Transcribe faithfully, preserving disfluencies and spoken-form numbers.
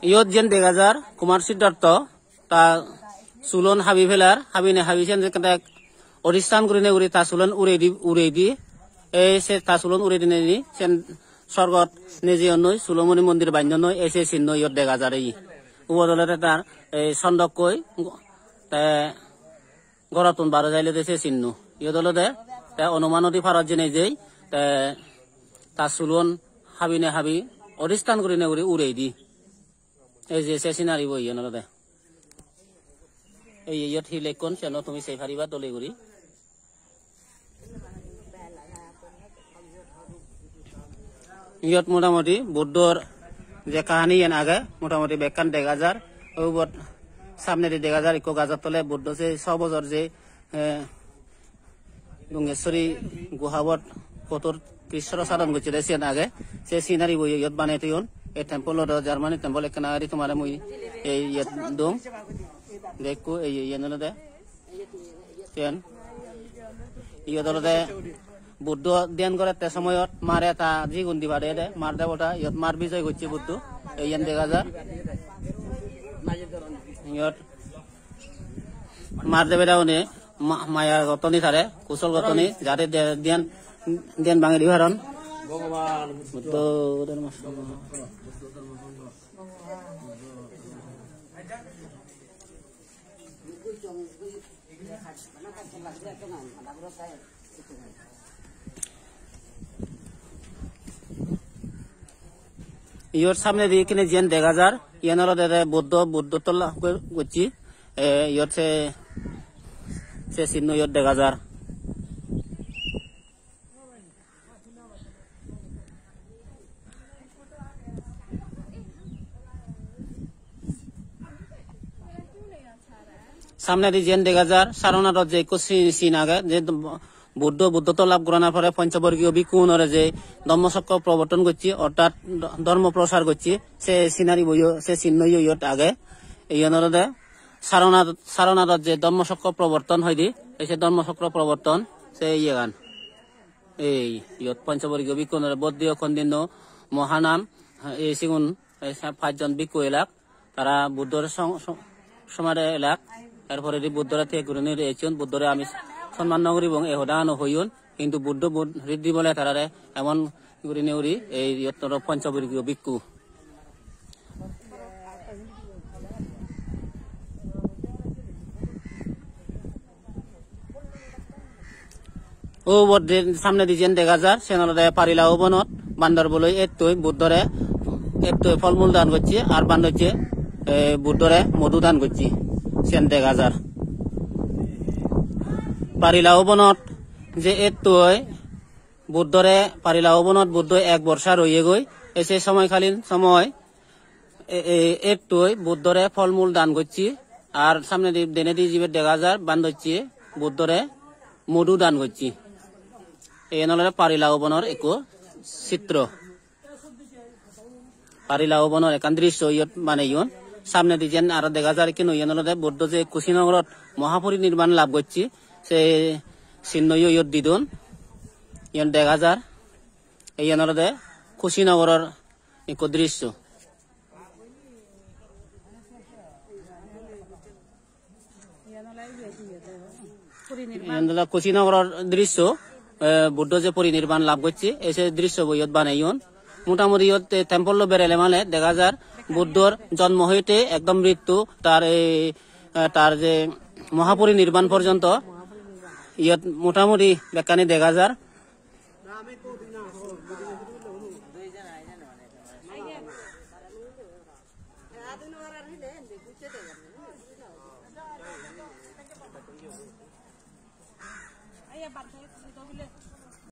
Iyot jen dega jar Kumar Siddhartho ta sulon habi pelar, habine habi siyen ekkan odistan gurine guri ta sulon urei di, urei di. Ei se ta sulon urei dinei di, siyen sorgot nejeyonnoi, Sulomoni mondir bannonnoi, ei se sinno iyot dega jar ei. Ubot olode tar ei sondokkoi, te gorottun baro jailode se sinno. Iyot olode te onuman odi parot jenei jei, te ta sulon habine habi odistan gurine guri urei di. Ei je se scenery bo iyen olode. Ei iyot hi lekkon seno tumi sei pariba dole guri. Iyot motamoti Buddhor je kahani iyen age, motamoti bekkan dega jar. Ubot samnedi dega jar ikko gajor tole Buddho se so bojor je, eh, Dungeswari guhabot kotor Krishna sadon gocchede siyen age. Se scenery bo iyot banei toyon. Ei temple-o do Germany temple ekkena guri tomare mui ei iyot dong. Dekko ei iyen olode. Siyen. Iyot olode Buddho dhyan gorette somoyot mare ta jigun diba de de, mar debota, iyot mar bijoy gocche Buddho. Ei iyen dega jar. Iyot mar debota une ma-, maya gottoni tare, kusol gottoni, jate de-, dhyan, dhyan bhangi di paron. Buddho dharma sangha. Iyot samnedi ekkene jiyen dega jar, iyen olode de Buddho, Buddho tolla go-, gocche. E, iyot se, se sinno iyot dega jar. Samnedi jiyen dega jar, Saranadot je ekko si-, scene age, je Buddho, Buddhotto lab gorana pore Ponchoborgiyo bhikkhugunore je Dhammasokko proborton gocche, orthat dho-, dhormo prochar gocche, se scenery boyo, se sinnoyo iyot age. Iyen olode Saranad-, Saranadot je Dhammasokko proborton hoide, ei se Dhammasokko proborton, se iyegan. Ei, iyot Ponchoborgiyo bhikkhugunore boddiyo kondinno mohanam, ei sigun, ei sa-, pajjon bhikkhu elak, tara Buddhore song-, song-, somare elak, er poredi Buddhore thek gurinei ecchon, Buddhore ami sonman nw guribong, ei hodagano hoyon, hintu Buddho Bud-, riddhi bole tarare emon gurinei guri, ei iyot aro Ponchoborgiyo bhikkhu. O ubot je samnedi jiyen dega jar, siyen olode Parilaho bonot bandor boloi ettoi Buddhore, ettoi pholmul dan gocche, ar bandocche, eh, Buddhore modu dan gocche, siyen dega jar. Parilaho bonot je ettoi Buddhore, Parilaho bonot Buddho ek borsa royegoi, e se somoykalin somoy, e, e, ettoi Buddhore pholmul dan gocche, ar samnedi denedi jibe dega jar bandocche Buddhore modu dan gocche. Iyen olode Parilaho bonor ekko chitro. Parilaho bonor ekkan drisso iyot baneyon. Samnedi jiyen aro dega jar ikkeno iyen olode Buddho je Kushinagarot Mahaparinirban lab gocche, se sinnoyo iyot didon. Iyen dega jar. Iyen olode Kushinagaror ekko drisso. Iyen olode Kushinagaror drisso, eh, Buddho je porinirban lab gocche, ei se drisso bo iyot baneyon. Motamoti iyot, eh, temple-o berele male dega jar Buddhor jonmo hoite ekdom mrittu, tar ei, eh, tar je mohaporinirban porjonto iyot motamoti bekkani dega jar.